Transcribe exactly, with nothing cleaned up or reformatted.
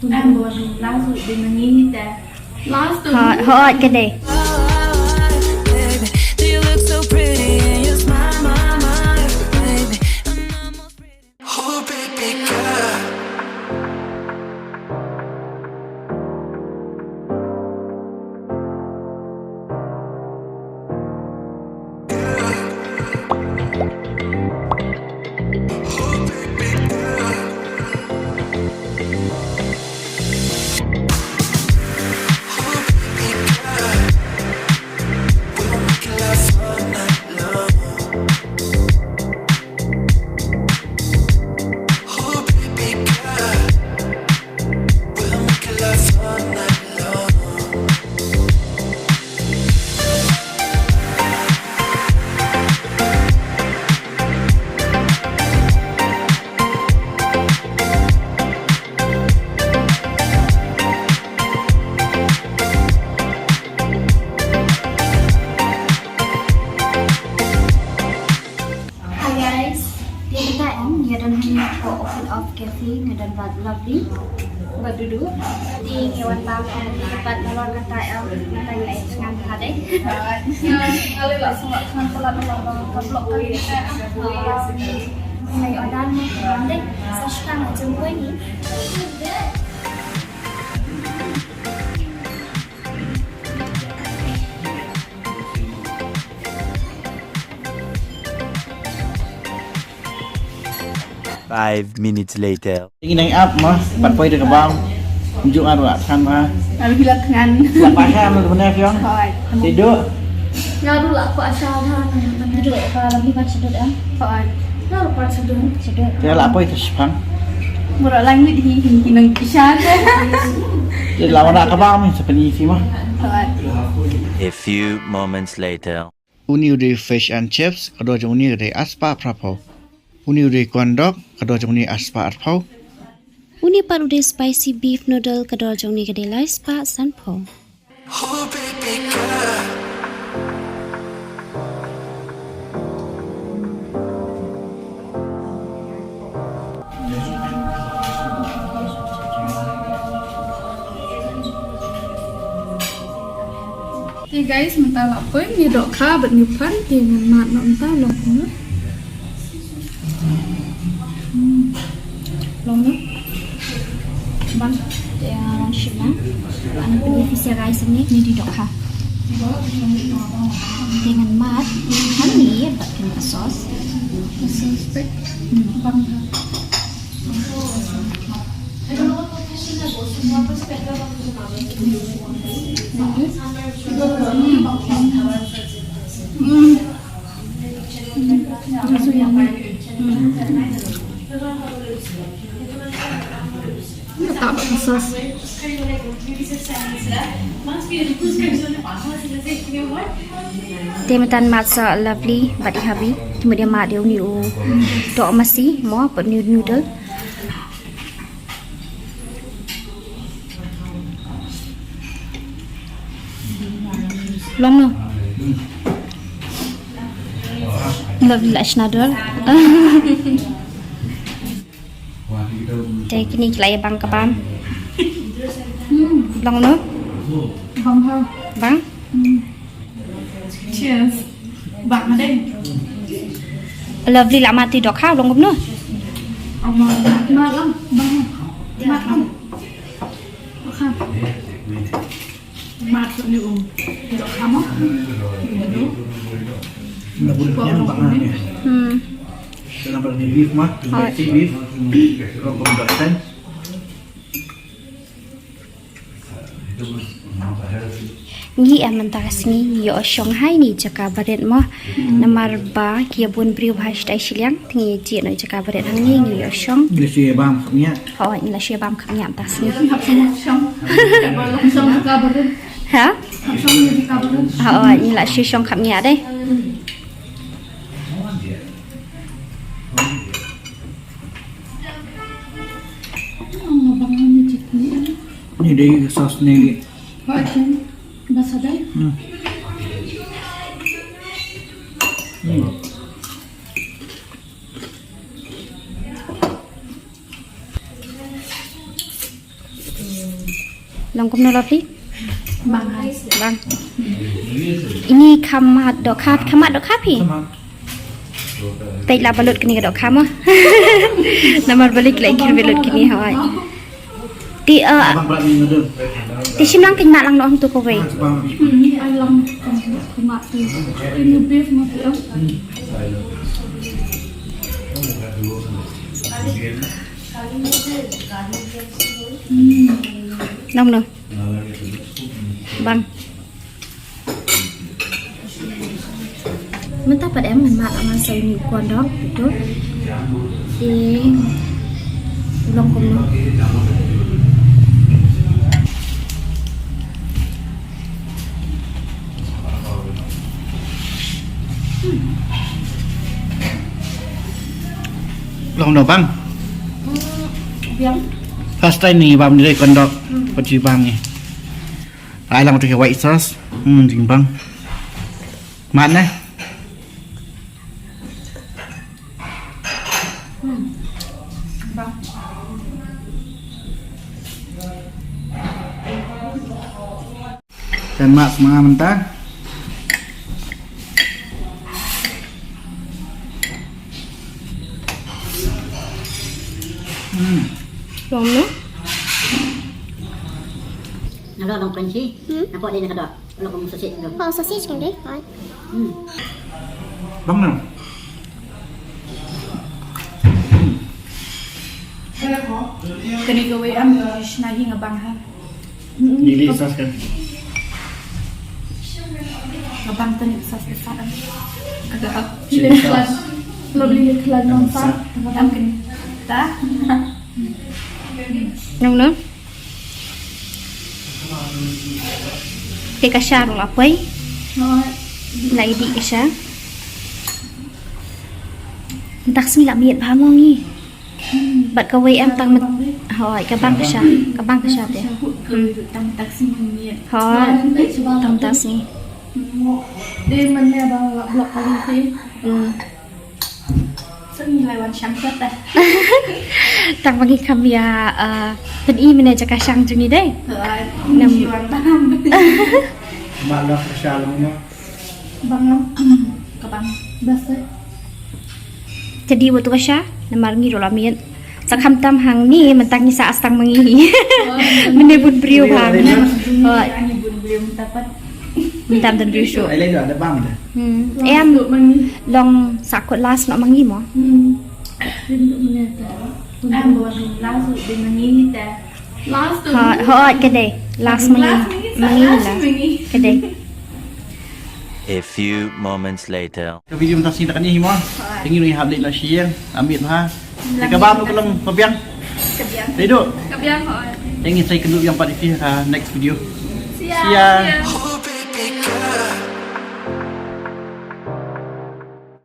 Last week, didn't need that. Last week. Hot, hot today. Baby, do you look so pretty in your smile, my, my, baby? I'm almost pretty. Oh, baby girl. Hi guys, ïa kata em, ïa don hangne ha Open Off Cafe, nga don bad Lovely bad Dudu. Te ngi wan tam ha kane ka bad nalor kata em, kata ngi la ïa sngan ha dei. Nga la sngan palat nalor ba ka vlog ka la ïa sngan. Ngi order ne ka dei, sa shu tang jong kawei ni. Five minutes later. Ngi nang ap ma, pat poi da ka bam. Ym ju ngat ruh than ma. Ngat ruh la than. La pa ha ma bne fiong. Hoi. Te du. Ngat ruh la pa sha than. Te du pa la mi pat sha dud em. Hoi. Ngat ruh pat sha dud. Sha dud. Te la poi ta shipang. Mura lang mit hi hin ki nang kisha te. Te la wana ka bam sa pani si ma. Hoi. A few moments later. Uni u dei fish and chips, ka dor jong uni ka dei arspah phraphew. Uni u dei corn dog, ka dor jong uni arspah arphew. Uni pat u dei spicy beef noodle, ka dor jong uni ka dei laispah sanphew. Te guys, mynta la poi ngi dohkha bad ngi pan, te ngan mad noh mynta, long kumno. Hmm. Long noh. Bang, te long shim na. Bad ngan pynïaid pisa rice hangne, ngi dohkha. Te ngan mad hangne bad kane ka sauce. Ka sauce pek. Hmm. Bang. Te mynta mad sa Lovely bad i hubby. Te mynta mad ïa uni u doh masi mo, bad uni u noodle. Long noh. Lovely la shna dor. Te kine ki la ïa bang ka bam. Long noh. Bang ha. Bang. Cheers. Bang ma dei. Lovely la mad te dohkha, long kumno. Ama, mad lang, bang. Mad lang. Dohkha. Mad ni um. Dohkha mo. Nabun yang bang ni. Hmm. Dalam beef mah, beef, rong kum dosen. Ngi em mynta ka sngi ngi ïoh shong ha ine i jaka barit mo. Namar ba ki ïa bun briew ba ha shatai shiliang, te ngi ïa jied noh ine i jaka barit hangne ngi ïoh shong. Ngi la shu ïa bam khapngiah. Hooid, ngi la shu ïa bam khapngiah mynta ka sngi. Ha? Hooid, ngi la shu shong khapngiah de. Ni dei ka sauce ni. Hmm. Hmm. Long kumno Lovely? Bang. Bang. Ini khamat dohkha, khamat dohkha phi? Peit la ba lut kane ka dohkha mo. Namar ba leit la khir ba lut kane hoi. Te, uh, te shim lang pynmad lang noh hangto kawei. Long noh. Bang. Mynta pat em ngan mad ngan sa ïa une u kondok, betul. Te u long kumno. Long noh bang. Hmm, biang. First time ngi bam ïa une u kondok. Hmm. Pat ju bam ngi. Ai lang tu ka white sauce. Hmm, jingbang. Mad ne? Hmm. Bang. Te mad ma nga mynta. Hmm. Long noh. Nga long crunchy. Hmm. Nga pok dei na ka doh. Long kum sausage dong. Oh, sausage kan dei. Ai. Hmm. Long noh. Kane kawei em, shna hi nga bang ha. Ngi leh sauce kan. Nga bang tang sauce ka sa em. Ka da. Chili sauce. Lovely ka khlad nongsa. Nga bang kane. Ta. Nong nong. Te ka sha ruh la poi. La ïa dih ka sha. Mynta ka sngi la miet bha mo ngi. Bad kawei em tang met-, hooid, ka bang ka sha, ka bang ka sha te. Hooid, tang mynta ka sngi. Dei mynne ba nga block kali te. Hmm. Sa ngi la wan shang sha te. Tang ba ngi kham ïa, uh, pyni mynne jaka shang jong ngi dei. Hooid, nam shi wan bam. Ma la ka sha long mo. Bang em. Ka bang. Best eh. Te dih wat tu ka sha, namar ngi ruh la miet. Sa khamtam hangne mynta ngi sah tang ma ngi. Mynne bun briew bha. Ngi bun briew mynta pat. Mynta don briew shuh. Ai lei da bang da. Hmm. Em long sa kot last noh ma ngi mo. Hmm. Em long last noh ma ngi te. Last. Ha, ha, ka dei. Last ma ngi. Ma ngi last. Ka dei. A few moments later. Ka video mynta sngi ta kane hi mo. Te ngin ïa hap leit noh sha ïing. Amit ha. Te ka bam ka long ka biang. Ka biang. Dei duh. Ka biang hooid. Te ngin sa ïakynduh biang pat ïa phi ha next video. See ya. See ya. See ya.